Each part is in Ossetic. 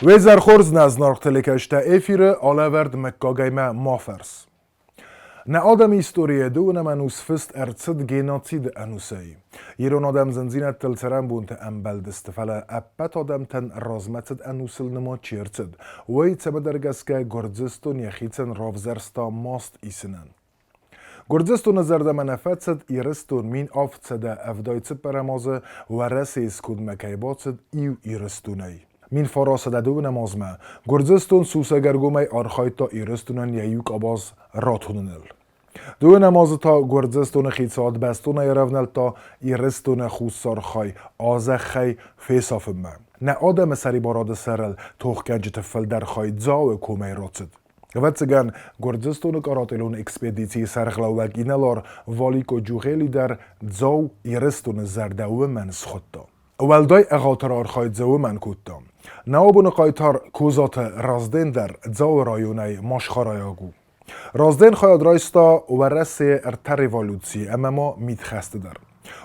Уе зӕр хорз нӕ зынаргъ телекӕсджытӕ эфиры алӕвӕрд мыггагӕй мӕ ма фӕрс. Нӕ адӕмы историйӕ дыууынӕм ӕнус фыст ӕрцыд геноциды ӕнусӕй. Ирон адӕм зындзинӕдтыл цӕрӕнбонты ӕмбӕлдысты, фӕлӕ ӕппӕт адӕмтӕн размӕцыд ӕнусыл нымад чи ӕрцыд, уый цӕмӕдӕр гӕсгӕ Гуырдзыстон йӕхицӕн равзӕрста маст исынӕн. Гуырдзыстоны зӕрдӕмӕ нӕ фӕцыд Ирыстон 1774 азы Уӕрӕсейы скондмӕ кӕй бацыд иу Ирыстонӕй. 1902 азмӕ Гуырдзыстон сусӕгӕргомӕй архайдта Ирыстонӕн йӕ иу къабаз ратоныныл. Дыууынӕм азы та Гуырдзыстоны хицауад бӕстонӕй ӕрӕвнӕлдта Ирыстоны хуссар хай азӕххӕй фесафынмӕ. Нӕ адӕмы сӕрибарады сӕрыл тохгӕнджыты фылдӕр хай Дзауы комӕй рацыд. Ӕвӕццӕгӕн, Гуырдзыстоны къарателон экспедицийы сӕргълӕууӕг инӕлар Валико Джугъели дӕр Дзау Ирыстоны зӕрдӕ уымӕн схуыдта. Уӕлдай ӕгъатыр архайд дзы уымӕн кодта. Нӕ абоны хъайтар Козаты Разден дӕр Дзауы районӕй машхарайаг у. Разден хайад райста Уӕрӕсейы ӕртӕ революцийы ӕмӕ ма мидхӕсты дӕр.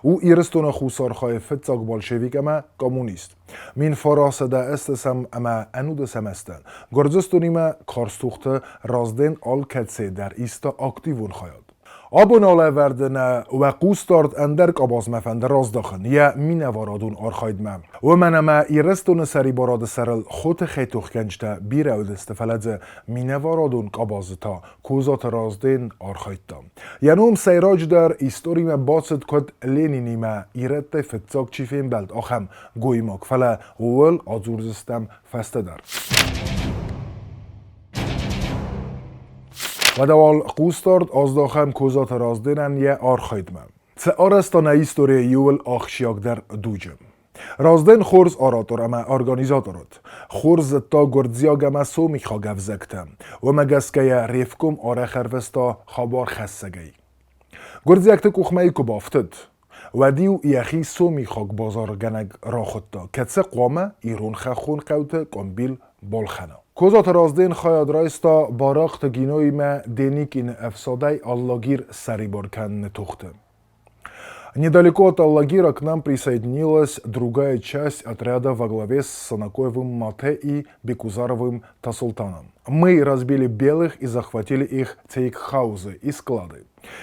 У Ирыстоны хуссар хайы фыццаг большевик ӕмӕ коммунист. 1908 ӕмӕ ӕнудӕсӕм азты Гуырдзыстонимӕ карз тохты Разден алкӕцыйы дӕр иста активон хайад. Абон алӕвӕрды нӕ уӕ хъусдард ӕндӕр къабазмӕ фӕнды раздахын йӕ минӕварадон архайдмӕ. Уымӕн ӕмӕ Ирыстоны сӕрибарады сӕрыл хотыхӕй тохгӕнджытӕ бирӕ уыдысты, фӕлӕ дзы минӕварадон къабазы та Козаты Разден архайдта. Йӕ ном сӕйраджыдӕр историмӕ бацыд куыд Ленинимӕ ирӕттӕй фыццаг чи фембӕлд, ахӕм гоймаг, фӕлӕ ууыл адзурдзыстӕм фӕстӕдӕр. Уӕдӕ уал хъусдард аздахӕм Козаты Разденӕн йӕ архайдмӕ. Цы арӕзта нӕ историйы иууыл ахсджиагдӕр дуджы? Разден хорз оратор ӕмӕ организатор уыд. Хорз зыдта гуырдзиаг ӕмӕ сомихаг ӕвзӕгтӕ. Уымӕ гӕсгӕ йӕ ревком арӕх ӕрвыста хабархӕссӕгӕй. Гуырдзиӕгты къухмӕ куы бафтыд, уӕд-иу йӕхи сомихаг базаргӕнӕг рахуыдта, кӕцы хъуамӕ ирон хӕххон хъӕуты къуымбил балхӕна. Козаты Разден хайад райста Барахъты Гиноимӕ Деникины ӕфсадӕй Алагир ссӕрибар кӕныны тохты. Недалеко от Алагира к нам присоединилась другая часть отряда во главе с Санакоевым Мате и Бекузаровым Тасултаном. Мы разбили белых и захватили их цейкхаузы и склады.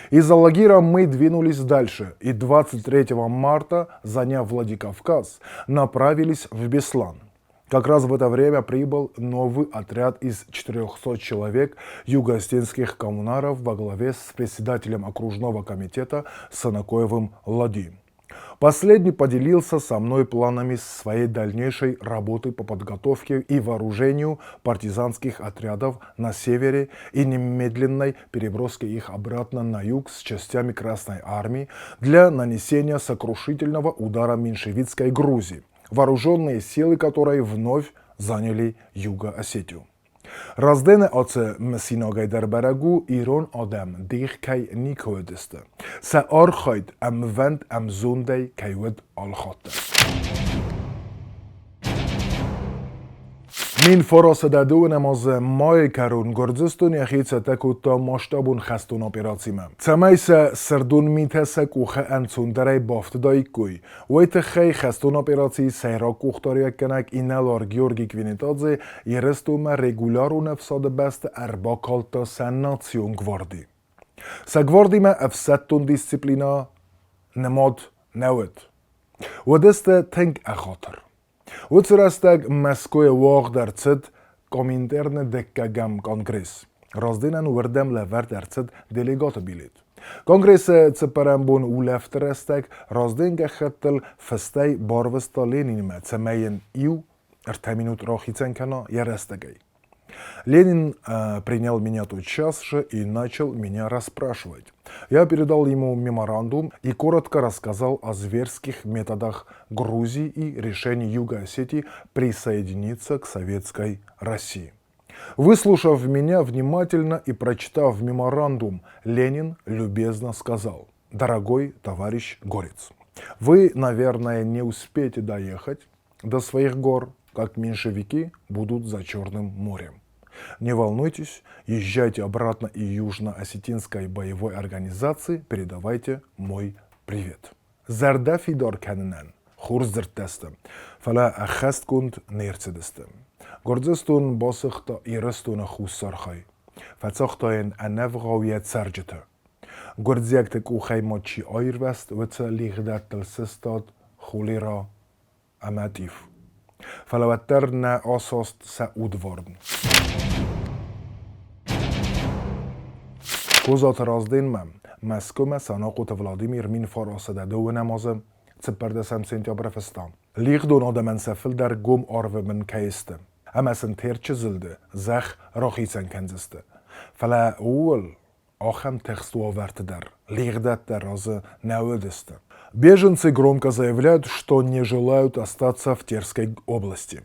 Из Алагира мы двинулись дальше и 23 марта, заняв Владикавказ, направились в Беслан. Как раз в это время прибыл новый отряд из 400 человек югоостинских коммунаров во главе с председателем окружного комитета Санакоевым Лади. Последний поделился со мной планами своей дальнейшей работы по подготовке и вооружению партизанских отрядов на севере и немедленной переброске их обратно на юг с частями Красной Армии для нанесения сокрушительного удара меньшевистской Грузии – вооруженные силы которой вновь заняли Юго-Осетию. Раздены ацы мысинагӕй дӕр бӕрӕг у, ирон адӕм дих кӕй никуы уыдысты. Сӕ архайд ӕмвӕнд ӕмзондӕй кӕй уыд алхатт. 1902 азы майы кӕрон Гуырдзыстон йӕхи цӕттӕ кодта масштабон хӕстон операцимӕ. Цӕмӕй сӕ сырдон митӕ сӕ къухы ӕнцондӕрӕй бафтыдаиккой, уый тыххӕй хӕстон операцийы сӕйраг къухдариуӕггӕнӕг инӕлар Георгий Квинитадзе Ирыстонмӕ регулярон ӕфсады бӕсты ӕрбакалдта сӕ национ гварди. Сӕ гвардимӕ ӕфсӕддон дисциплинӕ нымад нӕ уыд. Уыдысты тынг ӕгъатыр. Уыцы рӕстӕг Мӕскуыйы уагъд ӕрцыд Коминтерны дыккӕгӕм конгресс. Разденӕн уырдӕм лӕвӕрд ӕрцыд делегаты билет. Конгрессы цыппӕрӕм бон улӕфты рӕстӕг Разден гӕххӕттыл фыстӕй барвыста Ленинмӕ, цӕмӕй йын иу ӕртӕ минут рахицӕн кӕна йӕ рӕстӕгӕй. Ленин принял меня тотчас же и начал меня расспрашивать. Я передал ему меморандум и коротко рассказал о зверских методах Грузии и решении Юго-Осетии присоединиться к Советской России. Выслушав меня внимательно и прочитав меморандум, Ленин любезно сказал, «Дорогой товарищ Горец, вы, наверное, не успеете доехать до своих гор, как меньшевики будут за Черным морем. Не волнуйтесь, езжайте обратно и Южно-Осетинской боевой организации передавайте мой привет. Зӕрдӕ фидар кӕнынӕн хорз дзырдтӕ сты, фӕлӕ ӕххӕстгонд не рцыдысты. Гуырдзыстон басыгъта Ирыстоны хуссар хай, фӕцагъта йын ӕнӕвгъау йӕ цӕрджыты. Гуырдзиӕгты къухӕй ма чи аирвӕзт, уыцы лигъдӕттыл сыстад холера ӕмӕ тъиф. Фӕлӕ уӕддӕр нӕ асаст сӕ удварн. Козаты Разденмӕ Мӕскуымӕ Санахъоты Владимир 1902 азы 14 сентябры фыста. Лигъдон адӕмӕн сӕ фылдӕр гом арвы бын кӕй сты, ӕмӕ сын Терчы зылды зӕхх рахицӕн кӕндзысты. Фӕлӕ ууыл ахӕм тыхст уавӕрты дӕр лигъдӕттӕ разы нӕ уыдысты. Беженцы громко заявляют, что не желают остаться в Терской области.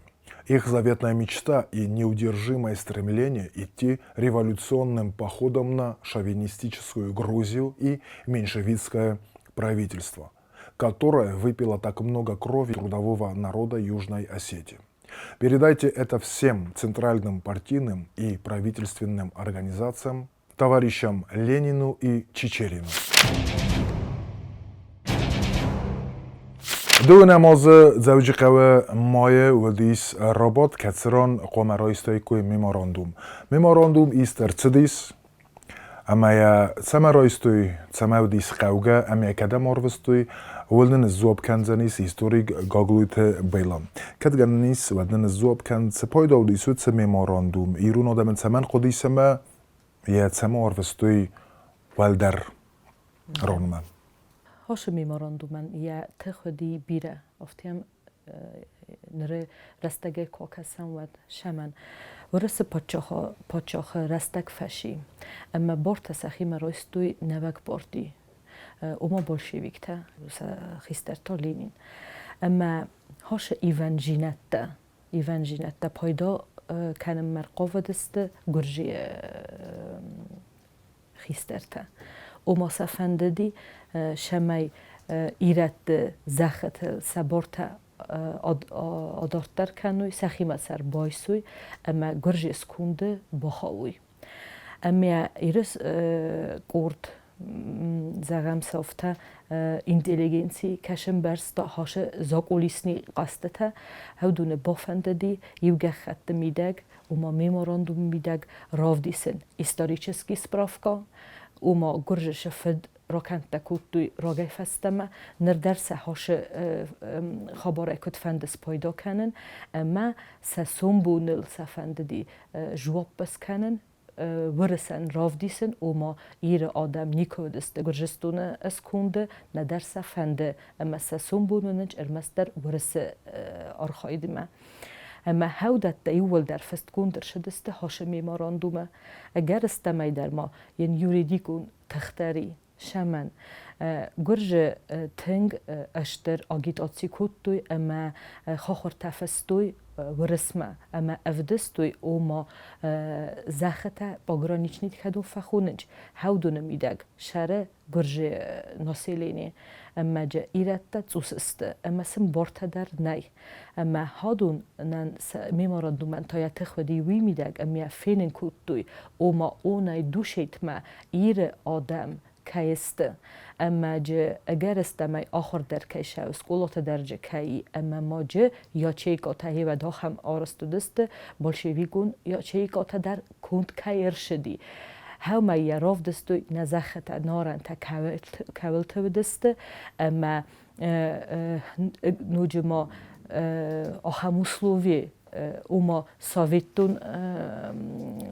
Их заветная мечта и неудержимое стремление идти революционным походом на шовинистическую Грузию и меньшевистское правительство, которое выпило так много крови трудового народа Южной Осетии. Передайте это всем центральным партийным и правительственным организациям, товарищам Ленину и Чичерину. Дыууынӕм азы Дзӕуджыхъӕуы майы уыдис рабадт, кӕцыран хъуамӕ райстаиккой меморандум. Меморандум ист ӕрцыдис, ӕмӕ йӕ цӕмӕ райстой, цӕмӕ уыдис хъӕугӕ ӕмӕ йӕ кӕдӕм арвыстой, ууыл нын сдзуапп кӕндзӕнис историк Гаглойты Бэлла. Кӕд гӕнӕн ис, уӕд нын сдзуапп кӕн, цы пайда уыдис уыцы меморандум, ирон адӕмӕн цӕмӕн хъуыдис ӕмӕ йӕ цӕмӕ арвыстой уӕлдӕр ронмӕ? Хосы меморандумӕн йӕ тых уыди бирӕ, афтӕ ныры рӕстӕгӕй куы акӕсӕм, уӕд сӕмӕн Уырысы паддзахы рӕстӕг фӕци, ӕмӕ бортӕ сӕхимӕ райстой нӕуӕг парти, ома большевиктӕ, сӕ хистӕр та Ленин. Ӕмӕ хосы ивӕнзинӕдтӕ пайда кӕнынмӕ рхъавыдысты гуырдзыйы хистӕртӕ. Ома сӕ фӕндыди, цӕмӕй ирӕтты зӕххытыл сӕ бортӕ адарддӕр кӕной, сӕхимӕ сӕ ӕрбайсой ӕмӕ гуырдзы сконды бахауой. Ӕмӕ Иры къорд, зӕгъӕм, сӕфтӕ интеллигенци кӕсынбӕрц хасы закъулисни хъӕзтытӕ, уыдоны бафӕндыди иу гӕххӕтты мидӕг, ома меморандумы мидӕг равдисын исторический справка, ома гуырдзысы фыд ракӕндтӕ кодтой рагӕй фӕстӕмӕ, ныр дӕр сӕ хасы хабарӕй куыд фӕнды спайда кӕнын ӕмӕ сӕ сомбоныл сӕ фӕндыди жуапп скӕнын, Уырысӕн равдисын, ома Иры адӕм никуы уыдысты Гуырдзыстоны сконды, нӕдӕр сӕ фӕнды ӕмӕ сӕ сомбоны нынч ӕрмӕстдӕр Уырысы архайдимӕ. Ӕмӕ хӕудӕттӕ иууылдӕр фыстгонд ӕрцыдысты Хосы меморандумы. Ӕгӕрыстӕмӕй дӕр ма йын юридикон тых дӕр и. Сӕмӕн. Гуырдзы тынг стыр агитаци кодтой ӕмӕ хахуыртӕ фыстой Уырысмӕ ӕмӕ ӕвдыстой, ома зӕххытӕ пограничный хӕдон фӕхонынц хӕудоны мидӕг сӕры гуырдзы населени ӕмӕ джы ирӕттӕ цъус сты ӕмӕ сын бартӕ дӕр нӕй. Ӕмӕ хӕдонӕн сӕ меморандумӕн та йӕ тых уыди уый мидӕг ӕмӕ фенын кодтой, ома онӕй Душетмӕ Иры адӕм кӕй сты, ӕмӕ джы ӕгӕрыстӕмӕй ахуыр дӕр кӕй сӕ, скъолаты дӕр джы кӕй и, ӕмӕ ма джы ячейкатӕ гъеуӕд ахӕм арӕзт уыдысты, большевикон ячейкатӕ дӕр конд кӕй ӕрцыди. Хӕумӕ йӕ равдыстой нӕ зӕххытӕ, нарӕнтӕ кӕуылты уыдысты, ӕмӕ ноджы ма ахӕм услови, ома советтон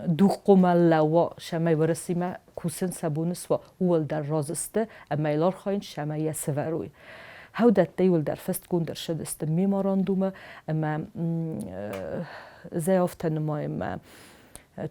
дугхъомӕ лӕууа, цӕмӕй Уӕрӕсемӕ кусын сӕ бон суа, ууыл дӕр разы сты ӕмӕ йыл архайынц, цӕмӕй йӕ сӕвӕрой. Хӕудӕттӕ иуылдӕр фыстгонд ӕрцыдысты меморандумы ӕмӕ зӕй афтӕ нымайынмӕ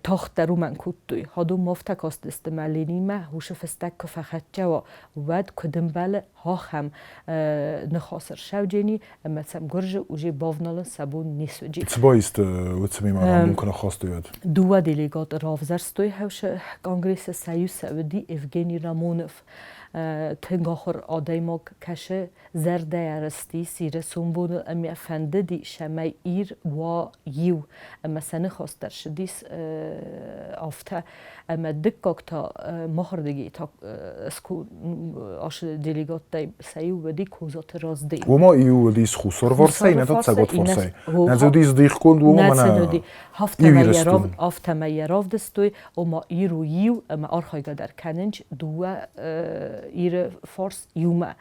тагъддӕр уымӕн кодтой. Хадон ма афтӕ кастысты мӕ Ленинмӕ уыцы фыстӕг куы фӕхӕццӕ уа, уӕд куыд ӕмбӕлы, ахӕм ныхас ӕрцӕуджени ӕмӕ сӕм гуырзы уже бавналын сӕ бон не суыди. Цы баисты уыцы меморандум куы ныххастой, уӕд? Дыууӕ делегаты равзӕрстой Хӕусы конгрессы сӕ иу сӕ уыди Евгений Рамонов. Тынг ахуыр адӕймаг кӕсы зӕрдӕйӕ рыстис Иры сомбоныл ӕмӕ фӕндыди, цӕмӕй Ир уа иу. Ӕмӕ сӕ ныхас дӕр ссыдис афтӕ. Ӕмӕ дыккаг та махырдыгӕй та ашы делегаттӕй сӕ иу уыди Козаты Разден. Уома иу уыдис Хуссарварсӕй, нӕ та Цӕгатварсӕй. Нӕ дзы уыдис дихгонд, уома мӕнӕ Афтӕмӕй йӕ равдыстой, ома Ир у иу ӕмӕ архайгӕ дӕр кӕнынц дыууӕ Иры фарс иумӕ.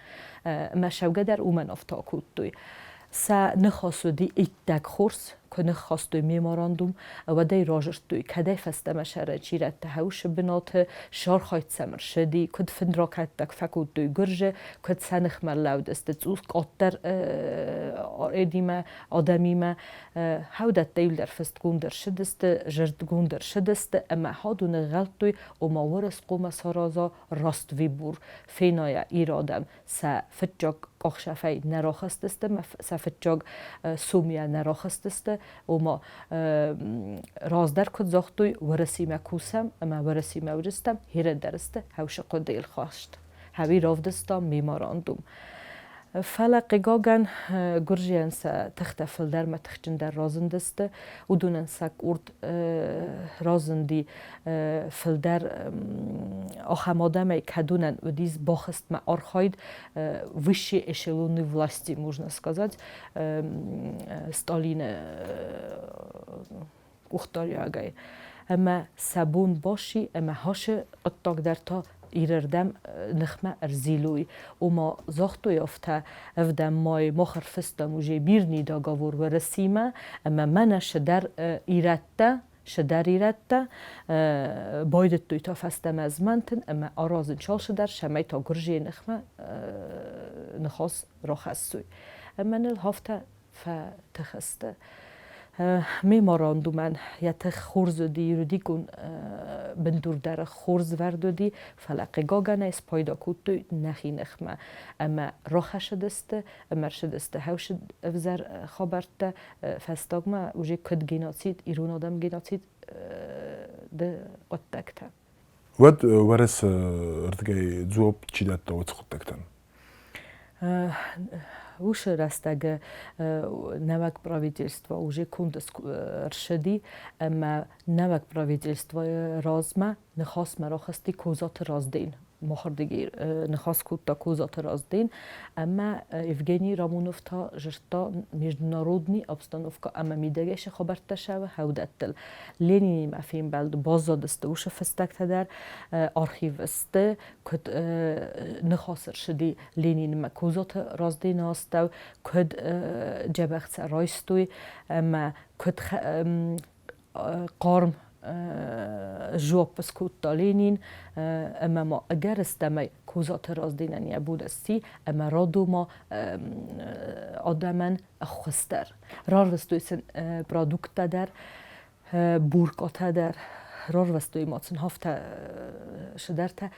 Ӕмӕ сӕугӕ дӕр уымӕн афтӕ кодтой. Сӕ ныхас уыди иттӕг хорз, куы ныххастой меморандум, уӕд ӕй разырдтой, кӕдӕй фӕстӕмӕ сӕры чи радта хӕусы бынаты, сархайд сӕм ӕрцыди, куыд фындракӕдтаг фӕкодтой гуырзы, куыд сӕ ныхмӕ лӕудысты цъус къаддӕр эдимӕ, адӕмимӕ. Хӕудӕттӕ иуылдӕр фыстгонд ӕрцыдысты, зырдгонд ӕрцыдысты ӕмӕ хӕдон ӕгъгъӕлдтой, ома уырыс хъуамӕ сараза раст вибур, фенайа ир адӕм сӕ фыццаг къахсӕфӕй нӕ рахызтысты, сӕ фыццаг суммӕ нӕ рахызтысты, ома раздӕр куыд загътой, Уӕрӕсемӕ кусӕм ӕмӕ Уӕрӕсемӕ уыдыстӕм, херӕддӕр сты хӕусы хъуыдыйыл хӕст. Хӕуи равдыста меморандум. Фӕлӕ, хъыгагӕн, гуырдзиӕн сӕ тыхтӕ фылдӕр ӕмӕ тыхджындӕр разындысты. Уыдонӕн сӕ къорд разынди фылдӕр ахӕм адӕмӕй, кӕдонӕн уыдис бахызтмӕ архайд высшие эшелоны власти, можно сказать, Сталины къухдариуӕгӕй. Ӕмӕ сӕ бон баци ӕмӕ хӕсы хъуыддаг дӕр та ирырдӕм ныхмӕ ӕрзилой. Ома загътой афтӕ, ӕвдӕм май мах ӕрфыстам уже мирный договор Уӕрӕсеимӕ, ӕмӕ мӕнӕ цыдӕр ирӕттӕ, цыдӕр ирӕттӕ байдыдтой та фӕстӕмӕ змӕнтын ӕмӕ аразын чалшыдӕр, цӕмӕй та гуырдзыйы ныхмӕ ныхас рахӕссой. Ӕмӕ ныл афтӕ фӕтых сты. Меморандумӕн йӕ тых хорз уыди, юридикон бындур дӕр хорз вӕрд уыди, фӕлӕ хъыгагӕнӕй спайда кодтой нӕхи ныхмӕ ӕмӕ рахӕссыдысты ӕмӕ ӕрцыдысты хӕусы ӕвзӕр хабӕрттӕ. Фӕстагмӕ уже куыд геноцид, ирон адӕм геноцид ды хъуыддӕгтӕ. Уӕд Уӕрӕсе рдыгӕй дзуапп чи дӕтта уыцы хъуыддӕгтӕн? Уыцы рӕстӕг нӕуӕг правительство уже конд ӕрцыди ӕмӕ нӕуӕг правительствойы размӕ ныхасмӕ рахызти Козаты Разден. Махырдыгӕй ныхас кодта Козаты Разден ӕмӕ Евгений Рамунов та зыдта международный обстановка ӕмӕ мидӕгӕй цы хабӕрттӕ цӕуы, уыдӕттыл. Ленинимӕ фембӕлд баззадысты уыцы фыстӕгтӕ дӕр, архивы сты, куыд ныхас ӕрцыди Ленинмӕ Козаты Раздены астӕу, куыд дзӕбӕх сӕ райстой ӕмӕ куыд хъарм жуапп скодта Ленин ӕмӕ ма ӕгӕрыстӕмӕй Козаты Разденӕн йӕ бон сси ӕмӕ радома адӕмӕн ӕххуыс дӕр. Рарвыстой сын продукттӕ дӕр, буркъотӕ дӕр рарвыстой ма сын афтӕ цыдӕртӕ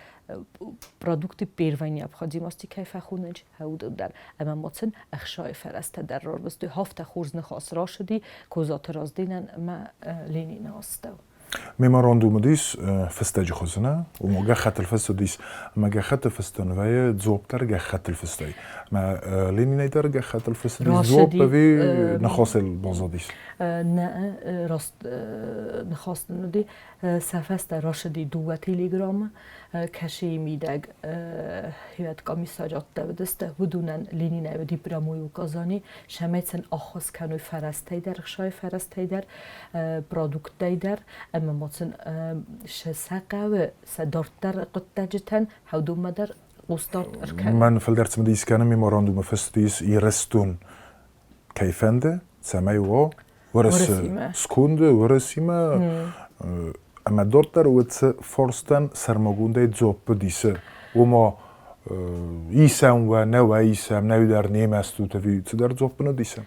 продукты первой необходимости кӕй фӕхонынц, уыдон дӕр. Ӕмӕ ма сын ӕхсайы фӕрӕзтӕ дӕр рарвыстой. Афтӕ хорз ныхас рацыди Козаты Разденӕн ӕмӕ Ленины астӕу. Меморандум уыдис фыстӕджы хуызы, нӕ? Ома гӕххӕттыл фыст уыдис. Ӕмӕ гӕххӕтты фыстӕн вӕййы дзуапп дӕр гӕххӕттыл фыстӕй. Ӕмӕ Ленинӕй дӕр гӕххӕттыл фыст уыдис дзуапп ӕви ныхасыл баззадис? Нӕ, раст ныхас нын уыди. Сӕ фӕстӕ рацыди дыууӕ телеграммы. Кӕсейы мидӕг уӕд комиссариаттӕ уыдысты, уыдонӕн Ленинӕй уыди прямой указани, цӕмӕй сын ӕххуыс кӕной фӕрӕзтӕй дӕр, ӕхсайы фӕрӕзтӕй дӕр, продукттӕй дӕр ӕмӕ ма сын сӕ хъӕуы сӕ дарддӕр хъуыддаджытӕн хӕудонмӕ дӕр хъусдард ӕркӕнын. Мӕн фылдӕр цымыдис кӕны меморандумы фыст ис Ирыстон кӕй фӕнды, цӕмӕй уа Уӕрӕсе сконды Уӕрӕсимӕ ӕмӕ дарддӕр уыцы фарстӕн сӕрмагондӕй дзуапп дисы. Ома исӕм уӕ, нӕ уӕ исӕм, нӕ дӕр немӕ стут ӕви цыдӕр дзуапп нӕ дисы.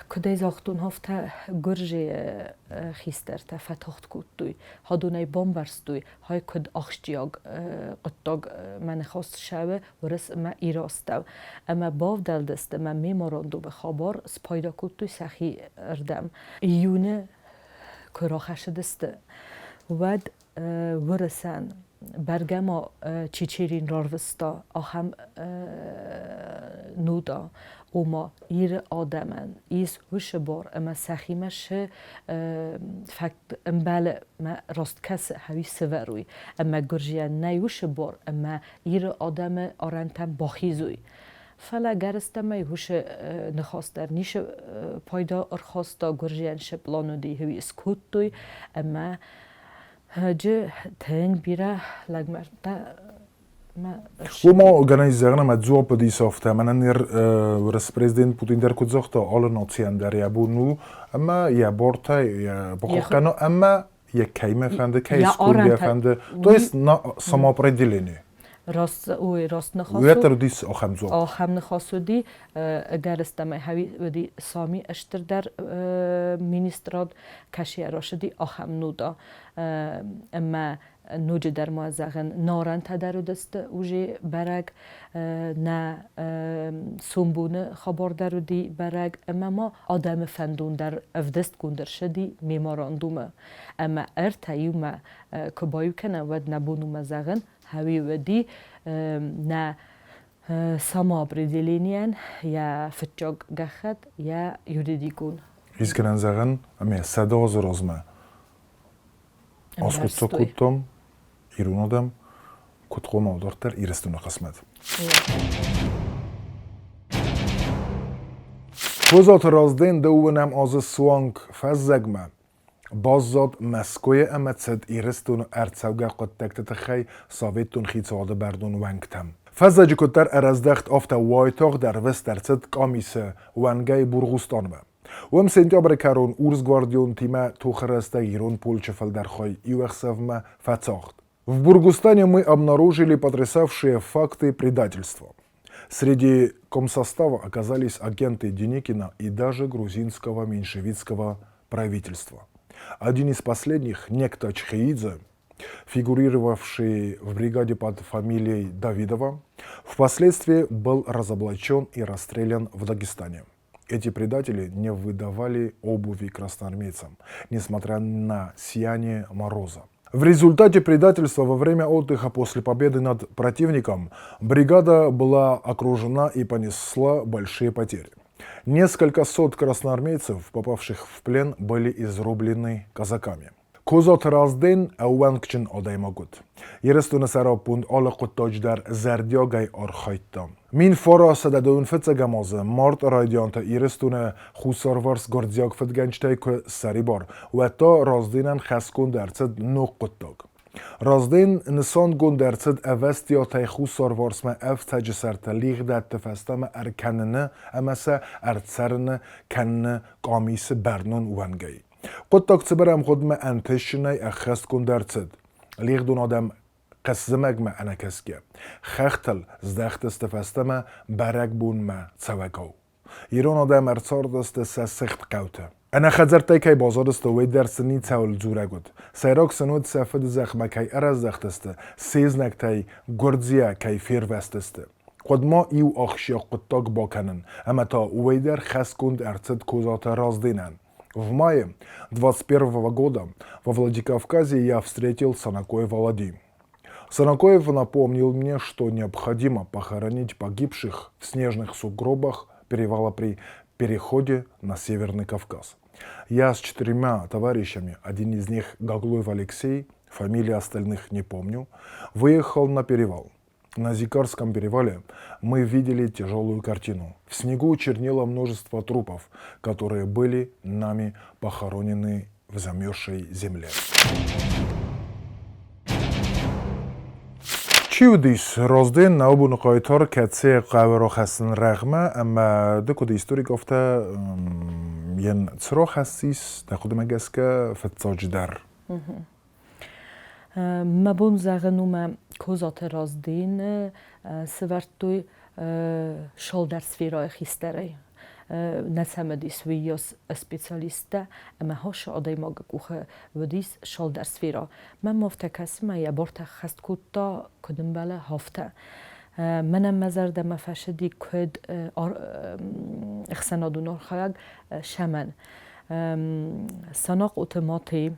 Куыд ӕй загътон, афтӕ гуырдзыйы хистӕртӕ фӕтагъд кодтой, хӕдонӕй бамбӕрстой, хай куыд ахсджиаг хъуыддаг мӕ ныхас цӕуы уырыс ӕмӕ ирастӕу. Ӕмӕ бавдӕлдысты ӕмӕ меморандумы хабар спайда кодтой сӕхи рдӕм. Июны куы рахӕссыдысты, уӕд уырысӕн Бӕргӕ ма Чичерин рарвыста ахӕм нуда, ома Иры адӕмӕн ис уыцы бар ӕмӕ сӕхимӕ шы факт ӕмбӕлы мӕ раст кӕсы хӕуи сывӕруй, ӕмӕ гуырдзийӕн нӕй уыцы бар ӕмӕ Иры адӕмы арӕнтӕм бахизуй. Фӕлӕ гӕрыстӕмӕй уыцы ныхас дӕр ницы пайда ӕрхаста, гуырдзийӕн шы пълан уыди, уый скодтой ӕмӕ Хӕджы тынг бирӕ лӕгмӕрдтӕ. Уымӕ гӕнӕн зӕгъын ӕмӕ дзуапп уыдис афтӕ, мӕнӕн ныр уырыс президент Путин дӕр куыд загъта, алы нацийӕн дӕр йӕ бон у ӕмӕ йӕ бартӕ йӕ бахъахъхъӕна ӕмӕ йӕ кӕимӕ фӕнды, кӕй сконд фӕнды, то есть на самоопределение. Раст уый раст ныхас у. Уӕддӕр уыдис ахӕм дзуапп. Ахӕм ныхас уыди, ӕгӕрыстӕмӕй уыди сами стырдӕр министрад, кӕсийӕ рацыди ахӕм нуда. Ӕмӕ ноджыдӕр ма зӕгъын, нарӕнтӕ дӕр уыдысты уже бӕрӕг, нӕ сомбоны хабар дӕр уыди бӕрӕг, ӕмӕ ма адӕмы фӕндон дӕр ӕвдыстгонд ӕрцыди меморандумы. Ӕмӕ ӕртӕ иумӕ куы баиу кӕнӕм, уӕд нӕ бон у мӕ зӕгъын, хӕуи уыди нӕ самоопределенийӕн йӕ фыццаг гӕххӕтт, йӕ юридикон. Искӕнӕн зӕгъӕн, ӕмӕ 100 азы размӕ аскъуыддзаг кодтам ирон адӕм, куыд хъуамӕ дарддӕр Ирыстоны хъысмӕт. Козаты Разден дыууынӕм азы суанг фӕззӕгмӕ Баззад Мӕскуыйы ӕмӕ цыд Ирыстоны ӕрцӕугӕ хъуыддӕгты тыххӕй советон хицауады бӕрнон уӕнгтӕм. Фӕззӕджы куыддӕр ӕрӕздӕхт, афтӕ уайтагъд ӕрвыст ӕрцыд къамисы уӕнгӕй Бургъустанмӕ. Уым сентябры кӕрон урсгвардионтимӕ тохы рӕстӕг ирон полчы фылдӕр хай иу ӕхсӕвмӕ фӕцагъд. В Бургустане мы обнаружили потрясавшие факты предательства. Среди комсостава оказались агенты Деникина и даже грузинского меньшевистского правительства. Один из последних, некто Чхеидзе, фигурировавший в бригаде под фамилией Давидова, впоследствии был разоблачен и расстрелян в Дагестане. Эти предатели не выдавали обуви красноармейцам, несмотря на сияние мороза. В результате предательства во время отдыха после победы над противником бригада была окружена и понесла большие потери. Несколько сот красноармейцев, попавших в плен, были изрублены казаками. Козаты Разден ӕууӕнкджын адӕймаг уыд. Ирыстоны сӕраппонд алы хъуыддаджы дӕр зӕрдиагӕй архайдта. 1925 азы марты райдианты Ирыстоны хуссарварс гуырдзиаг фыдгӕнджытӕй куы ссӕрибар, уӕд та Разденӕн хӕсгонд ӕрцыд ног хъуыддаг. Разден нысангонд ӕрцыд ӕвӕстиатӕй хуссарварсмӕ ӕфцӕджы сӕрты лигъдӕтты фӕстӕмӕ ӕркӕныны ӕмӕ сӕ ӕрцӕрыны кӕныны къамисы бӕрнон уӕнгӕй. Хъуыддаг цыбыр ӕмгъуыдмӕ ӕнтыстджынӕй ӕххӕстгонд ӕрцыд. Лигъдон адӕм хъӕсзымӕгмӕ ӕнӕкӕсгӕ, хӕхтыл здӕхтысты фӕстӕмӕ бӕрӕгбонмӕ цӕуӕгау. Ирон адӕм ӕрцардысты сӕ сыгъд хъӕуты. Ӕнӕхӕдзӕрттӕй кӕй баззадысты, уый дӕр сын ницӕуыл дзурӕг уыд. Сӕйраг сын уыд, сӕ фыдызӕхмӕ кӕй ӕрӕздӕхтысты, се знӕгтӕй гуырдзийӕ кӕй фервӕзтысты. Хъуыд ма иу ахсджиаг хъуыддаг бакӕнын, ӕмӕ та уый дӕр хӕсгонд ӕрцыд Козаты Разденӕн. В мае 21 года во Владикавказе я встретил Санакоева Лади. Санакоев напомнил мне, что необходимо похоронить погибших в снежных сугробах перевала при переходе на Северный Кавказ. Я с четырьмя товарищами, один из них Гаглоев Алексей, фамилии остальных не помню, выехал на перевал. На Зикарском перевале мы видели тяжелую картину. В снегу чернело множество трупов, которые были нами похоронены в замерзшей земле. Чи уыдис Розден нӕубоны хъайтар, кӕцыйы хъӕуы рахӕссын рӕгъмӕ ӕмӕ ды куыд историк, афтӕ йын цы рахӕссис, дӕ хъуыдымӕ гӕсгӕ, фыццаджыдӕр? Мӕ бон зӕгъын у, мӕ Козаты Раздены сӕвӕрдтой цалдӕр сферӕйы хистӕрӕй. Нӕ цымыдис уыйас специалисттӕ ӕмӕ хос адӕймагы къухы уыдис цалдӕр сферӕ. Мӕм афтӕ кӕсы, мӕ йӕ бартӕ ххӕст кодта, куыд ӕмбӕлы, афтӕ. Мӕнӕн мӕ зӕрдӕмӕ фӕцыди куыд ӕхсӕнадон архайӕг Шӕмӕн. Санахъоты Матей.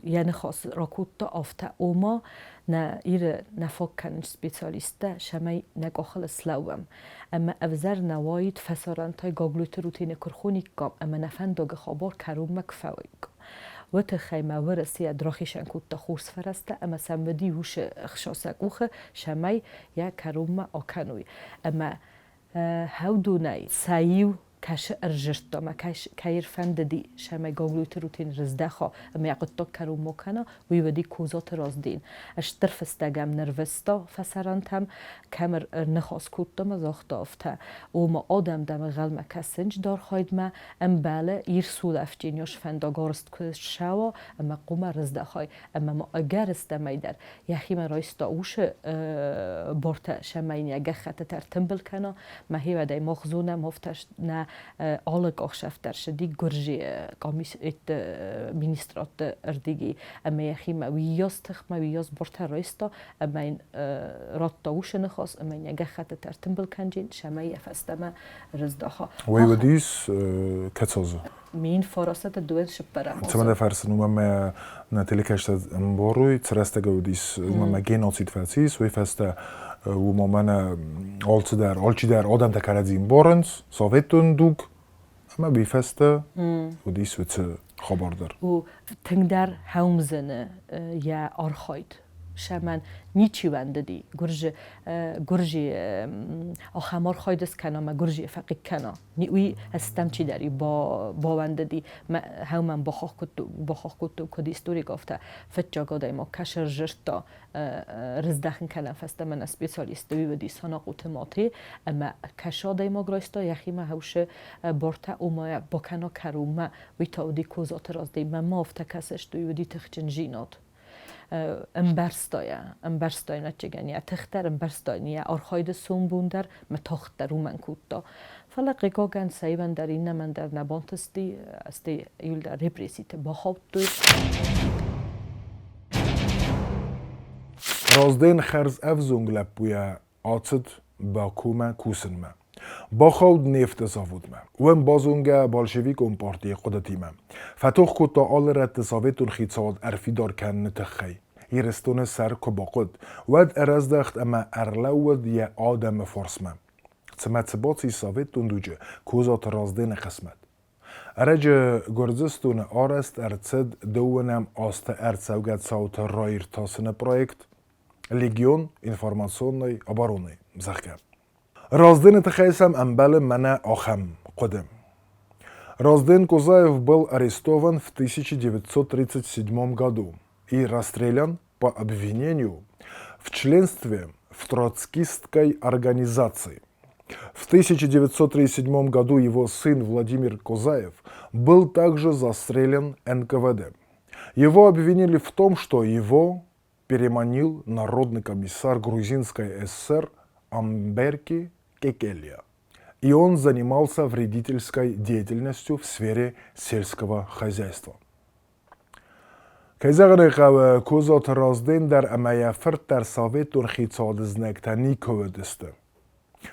Йӕ ныхас ракодта афтӕ, ома нӕ Иры нӕ фаг кӕнынц специалисттӕ, цӕмӕй нӕ къахыл слӕууӕм. Ӕмӕ ӕвзӕр нӕ уаид фӕсарӕнтӕй Гаглойты Рутены куы рхониккам ӕмӕ нӕ фӕндагы хабар кӕронмӕ куы фӕуаиккам. Уый тыххӕй ма Уӕрӕсейӕ рахицӕн кодта хорз фӕрӕзтӕ ӕмӕ сӕм уыди уыцы ӕхца сӕ къухы, цӕмӕй йӕ кӕронмӕ акӕной. Ӕмӕ Хӕвдунӕй сӕ иу кӕсы ӕрзырдта ӕмӕ кӕй ӕрфӕндыди, цӕмӕй Гаглойты Рутен рыздӕха ӕмӕ йӕ хъуыддаг кӕронмӕ кӕна, уый уыди Козаты Разден. Стыр фыстӕг ӕм нырвыста фӕсарӕнтӕм, кӕм ӕрныхас кодта ӕмӕ загъта афтӕ, ома адӕм дӕм ӕнхъӕлмӕ кӕсынц дархайдмӕ, ӕмбӕлы Ирсулӕфджын фӕндаг арызт куы ссӕуа ӕмӕ хъуамӕ рыздӕхай, ӕмӕ ма ӕгӕрыстӕмӕй дӕр йӕхимӕ райста усы бартӕ, цӕмӕй йӕ гӕххӕттытӕ ӕртымбыл кӕна. Мӕхи мах зонӕм, афтӕ нӕ алы къахсӕф дӕр цыди Гуырдзыйы къамисты министрадты ӕрдыги ӕмӕ йӕхимӕ уыйас тыхмӕ, уыйас бартӕ райста ӕмӕ йын радта усы ныхас ӕмӕ йын йӕ гӕххӕттытӕ ӕртымбыл кӕнджын, цӕмӕй йӕ фӕстӕмӕ рыздаха. Уый уыдис кӕцозы? Мин фарасаты дуэн сыппӕрӕм. Цӕмӕн фӕрсын, уымӕ мӕ нӕ телекӕстӕ ӕмбарой, цы рӕстӕг уыдис, уымӕ мӕ геноцид фӕцис, уый фӕстӕ уымӕ мӕнӕ алцыдӕр, алчидӕр адӕмтӕ кӕрӕдзи ӕмбарынц, советон дуг, ӕмӕ уый фӕстӕ уыдис уыцы хабар дӕр. У тынгдӕр хӕумдзӕны йӕ архайд. Сӕмӕн ничи уӕндыди гуырзы гуырзы ахӕм архайд скӕна ӕмӕ гуырзыйы фӕхъыг кӕна. Уый ӕстӕм чидӕр бауӕндыди, хӕумӕн бахахх кодтой, куыд историк, афтӕ фыццаг адӕймаг кӕсӕр зырдта рыздӕхын кӕнӕ фӕстӕмӕ нӕ специалистты, уый уыди Санахъоты Мате, ӕмӕ кӕсы адӕймаг райста йӕхимӕ хӕусы бартӕ, ома бакӕна кӕронмӕ, уый та уыди Козаты раздӕй. Мӕнмӕ афтӕ кӕсыс, уый уыди тыхджын зинад. Ӕмбӕрста йӕ, ӕмбӕрста йын ӕвӕццӕгӕн йӕ тых дӕр, ӕмбӕрста йын йӕ архайды сомбон дӕр, мӕ тагъд дӕр уымӕн кодта. Фӕлӕ хъыгагӕн сӕ иуӕн дӕр, иннӕмӕн дӕр нӕ бантысти, стӕй иуылдӕр репресситы бахаудтой. Разден хӕрз ӕвзонг лӕппуйӕ ацыд Бакумӕ кусынмӕ. Бахауд нефты заводмӕ. Уым базонгӕ большевикон партийы хъуыдытимӕ. Фӕтох кодта алы рӕтты советон хицауад ӕрфидар кӕныны тыххӕй. Ирыстоны сӕр куы бахъуыд, уӕд ӕрӕздӕхт ӕмӕ ӕрлӕууыд йӕ адӕмы фарсмӕ. Цымӕ цы бацис советон дуджы Козаты Раздены хъысмӕт? Ӕрӕджы Гуырдзыстоны арӕзт ӕрцыд дыууынӕм азты ӕрцӕугӕ цауты раиртасыны проект Легион информационной обороны, зӕгъгӕ. Раздены тыххӕй сӕм ӕмбӕлы мӕнӕ ахӕм хъуыды. Разден Козаев был арестован в 1937 году и расстрелян по обвинению в членстве в троцкистской организации. В 1937 году его сын Владимир Козаев был также застрелен НКВД. Его обвинили в том, что его переманил народный комиссар Грузинской ССР Амберки Кекелия. И он занимался вредительской деятельностью в сфере сельского хозяйства. Кӕй зӕгъын ӕй хъӕуы, Козаты Разден дӕр ӕмӕ йӕ фырт дӕр советон хицауады знӕгтӕ никуы уыдысты.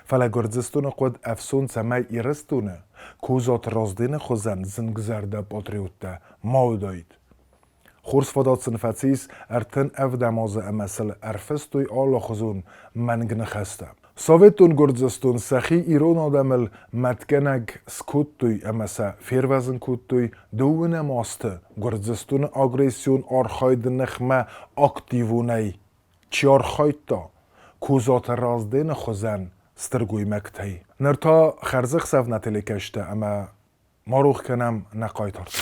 Фӕлӕ Гуырдзыстоны хъуыд ӕфсон, цӕмӕй Ирыстоны Козаты Раздены хуызӕн зынгзӕрдӕ патриоттӕ ма уыдаид. Хорз фадат сын фӕцис 37 азы ӕмӕ сыл ӕрфыстой алыхуызон мӕнг ныхӕстӕ. Советон Гуырдзыстон сӕхи ирон адӕмыл мӕтгӕнӕг скодтой ӕмӕ сӕ фервӕзын кодтой дыууынӕм азты Гуырдзыстоны агрессион архайды ныхмӕ активонӕй чи архайдта, Козаты Раздены хуызӕн стыр гоймӕгтӕй. Ныр та хӕрзӕхсӕв нӕ телекӕстӕ ӕмӕ ма рох кӕнӕм нӕ хъайтарты.